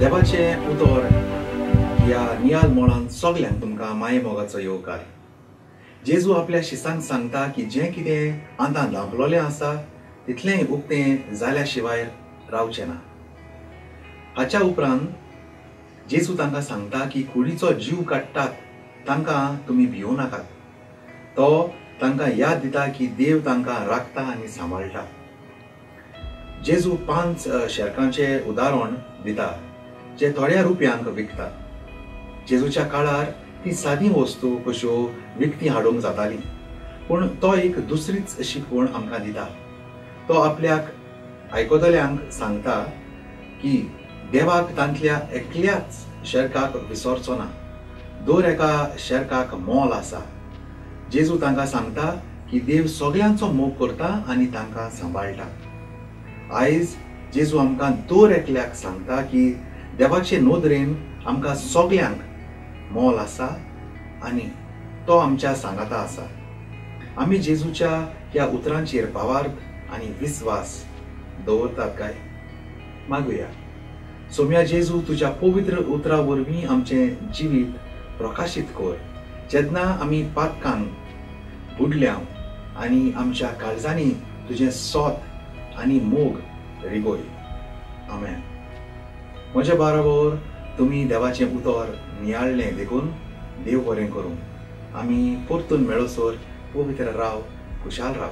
देवाचें उतर ह्या नियाल मोळान सगल्यांक तुमकां माये मोगाचो येवकार. जेजू आपल्या शिसांक सांगता की जें कितें आंदां धांपलोलें आसा तितलेंय उक्तें जाल्या शिवाय रावचें ना. हाच्या उपरांत जेजू तांकां सांगता की कुडीचो जीव काडटात तांकां तुमी भियों नाकात. तो तांकां याद दिता की देव तांकां राखता आनी सांबाळटा. जेजू 5 शेरकांचें उदाहरण दिता जे थोड्या रुपयांक विकतात. जेजूच्या काळार ती सादी वस्तू कश्यो विकती हाडूंक जाताली, पूण तो एक दुसरीच शिकवण आमकां दिता. तो आपल्याक आयकतल्यांक सांगता की देवाक तांतल्या एकल्याच शेरकाक विसरचो ना. दर एका शेरकाक मोल आसा. जेजू तांकां सांगता की देव सगल्यांचो मोग करता आनी तांकां सांबाळटा. आयज जेजू आमकां दर एकल्याक सांगता की देवाचे नदरेन आमकां सगल्यांक मोल आसा आनी तो आमच्या सांगाता आसा. आमी जेजूच्या ह्या उतरांचेर भावार्थ आनी विस्वास दवरतात काय? मागुया. सोम्या जेजू, तुज्या पवित्र उतरा वरवीं आमचें जिवीत प्रकाशीत कर. जेन्ना आमी पातकांक बुडल्या आनी आमच्या काळजांनी तुजें सोत आनी मोग रिगोय. आमेन. म्हज्या बराबर तुमी देवाचें उतर नियाळ्ळें देखून देव बरें करूं. आमी परतून मेळसर पवित्र राव, खुशाल राव.